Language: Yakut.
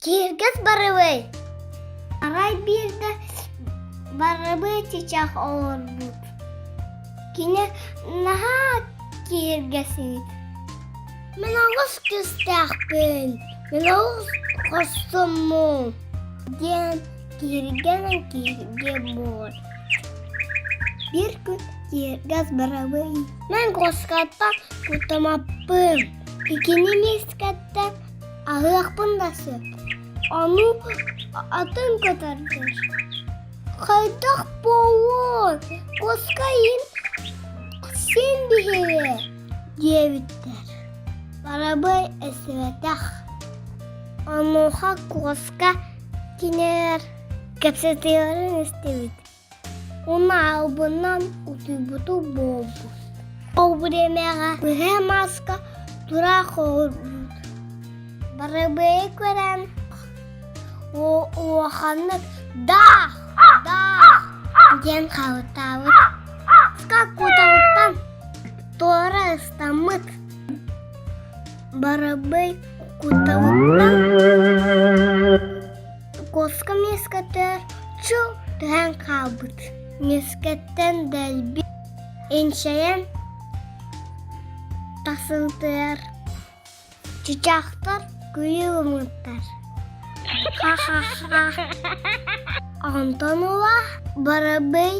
Киһиргэс барыбый. Арай биирдэ барыбый чычах олорбут. Кини наһаа киһиргэс эбит. Мин олус күүстээхпин, мин олус хорсуммун диэн киһиргэнэн киһиргэ буолар. Биир күн киһиргэс барабый. Мин куоскаттан куттамаппын. Икини миискэттэн Аһыахпын да сөп, ону атын көтөрдөр «Хайдах буолуой, куоска иһин син биһиги» диэбиттэр. Барабыай эстибэтэх. Онуоха куоска кинилэр кэпсэтиилэрин истибит Уонна албыннаан утуйбуту буолбут. Ол бириэмэҕэ быһа маска тураах олорбут. Барабыайы көрөн улаханнык «Даах! Даах!» диэн хаһыытаабыт. Маска кутаҕыттан туора ыстаммыт. Барабыай кутаҕыттан Куоска миэскэтигэр чуо түһэн хаалбыт. Миэскэттэн дэлби инчэйэн тахсыбытыгар чычаахтар күлүү гыммыттар. Ха-ха-ха. Онтон ыла барабый